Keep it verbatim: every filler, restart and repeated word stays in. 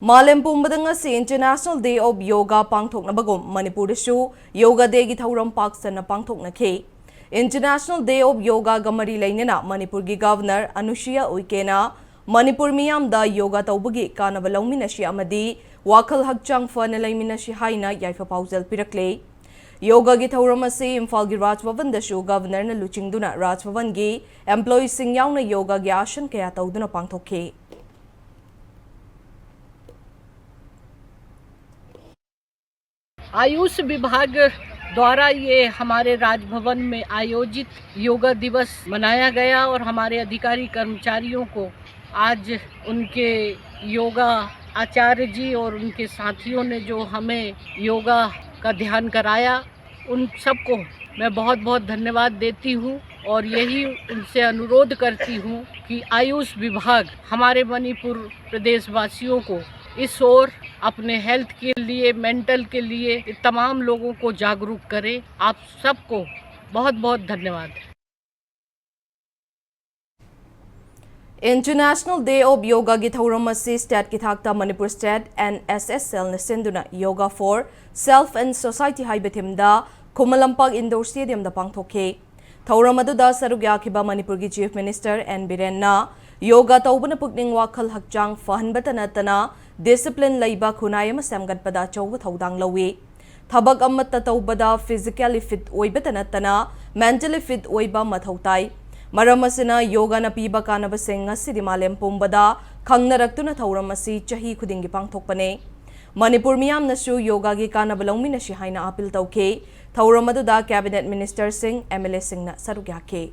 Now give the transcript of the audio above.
ꯃꯥꯂꯦꯝ ꯄꯨꯝꯕꯗ ꯉꯁꯤ International Day of Yoga ꯄꯥꯡꯊꯣꯛꯅꯕꯒꯨꯝ ꯃꯅꯤꯄꯨꯔꯗꯁꯨ Yoga Dayꯒꯤ ꯊꯧꯔꯝ ꯄꯥꯛ ꯁꯟꯅ ꯄꯥꯡꯊꯣꯛꯅꯈꯤ꯫ International Day of Yogaꯒ ꯃꯔꯤ ꯂꯩꯅꯅ ꯃꯅꯤꯄꯨꯔꯒꯤ Governor ꯑꯅꯨꯁꯨꯏꯌꯥ ꯎꯏꯀꯦꯅ ꯃꯅꯤꯄꯨꯔ ꯃꯤꯌꯥꯝꯗ ꯌꯣꯒꯥ ꯇꯧꯕꯒꯤ ꯀꯥꯟꯅꯕ ꯂꯧꯃꯤꯟꯅꯁꯤ ꯑꯃꯗꯤ ꯋꯥꯈꯜ ꯍꯛꯆꯥꯡ ꯐꯅ ꯂꯩꯃꯤꯟꯅꯁꯤ ꯍꯥꯏꯅ ꯌꯥꯏꯐ ꯄꯥꯎꯖꯦꯜ ꯄꯤꯔꯛꯂꯦ꯫ ꯌꯣꯒꯥꯒꯤ ꯊꯧꯔꯝ ꯑꯁꯤ ꯏꯝꯐꯥꯜꯒꯤ ꯔꯥꯖ ꯚꯕꯟꯗꯁꯨ Governorꯅ ꯂꯨꯆꯤꯡꯗꯨꯅ ꯔꯥꯖ ꯚꯕꯟꯒꯤ employeeꯁꯤꯡ ꯌꯥꯎꯅ ꯌꯣꯒꯥꯒꯤ ꯑꯥꯁꯟ ꯀꯌꯥ ꯇꯧꯗꯨꯅ ꯄꯥꯡꯊꯣꯛꯈꯤ꯫ आयुष विभाग द्वारा ये हमारे राजभवन में आयोजित योगा दिवस मनाया गया और हमारे अधिकारी कर्मचारियों को आज उनके योगा आचार्य जी और उनके साथियों ने जो हमें योगा का ध्यान कराया, उन सबको मैं बहुत बहुत धन्यवाद देती हूँ और यही उनसे अनुरोध करती हूँ कि आयुष विभाग हमारे मणिपुर प्रदेशवासियों को इस ओर अपने health के लिए, mental के लिए तमाम लोगों को जागरूक करें। आप सबको बहुत बहुत धन्यवाद। International Day of Yogaꯒꯤ ꯊꯧꯔꯝ ꯑꯁꯤ stateꯀꯤ ꯊꯥꯛꯇ Manipur State NSSLꯅ ꯁꯤꯟꯗꯨꯅ Yoga for Self and Society ꯍꯥꯏꯕ themeꯗ ꯈꯨꯃꯟ ꯂꯝꯄꯥꯛ Indoor Stadiumꯗ ꯄꯥꯡꯊꯣꯛꯈꯤ꯫ ꯊꯧꯔꯝ ꯑꯗꯨꯗ ꯁꯔꯨꯛ ꯌꯥꯈꯤꯕ ꯃꯅꯤꯄꯨꯔꯒꯤ Chief Minister N ꯕꯤꯔꯦꯟꯅ ꯌꯣꯒꯥ ꯇꯧꯕꯅ ꯄꯨꯛꯅꯤꯡ ꯋꯥꯈꯜ ꯍꯛꯆꯥꯡ ꯐꯍꯟꯕꯇ ꯅꯠꯇꯅ discipline ꯂꯩꯕ ꯈꯨꯟꯅꯥꯏ ꯑꯃ ꯁꯦꯝꯒꯠꯄꯗ ꯑꯆꯧꯕ ꯊꯧꯗꯥꯡ ꯂꯧꯏ꯫ ꯊꯕꯛ ꯑꯃꯠꯇ ꯇꯧꯕꯗ physically fit ꯑꯣꯏꯕꯇ ꯅꯠꯇꯅ mentally fit ꯑꯣꯏꯕ ꯃꯊꯧ ꯇꯥꯏ꯫ ꯃꯔꯝ ꯑꯁꯤꯅ ꯌꯣꯒꯥꯅ ꯄꯤꯕ ꯀꯥꯟꯅꯕꯁꯤꯡ ꯉꯁꯤꯗꯤ ꯃꯥꯂꯦꯝ ꯄꯨꯝꯕꯗ ꯈꯪꯅꯔꯛꯇꯨꯅ ꯊꯧꯔꯝ ꯑꯁꯤ ꯆꯍꯤ ꯈꯨꯗꯤꯡꯒꯤ ꯄꯥꯡꯊꯣꯛꯄꯅꯤ꯫ ꯃꯅꯤꯄꯨꯔ ꯃꯤꯌꯥꯝꯅꯁꯨ ꯌꯣꯒꯥꯒꯤ ꯀꯥꯟꯅꯕ ꯂꯧꯃꯤꯟꯅꯁꯤ ꯍꯥꯏꯅ appeal ꯇꯧꯈꯤ꯫ ꯊꯧꯔꯝ ꯑꯗꯨꯗ Cabinet Ministerꯁꯤꯡ, MLAꯁꯤꯡꯅ ꯁꯔꯨꯛ ꯌꯥꯈꯤ꯫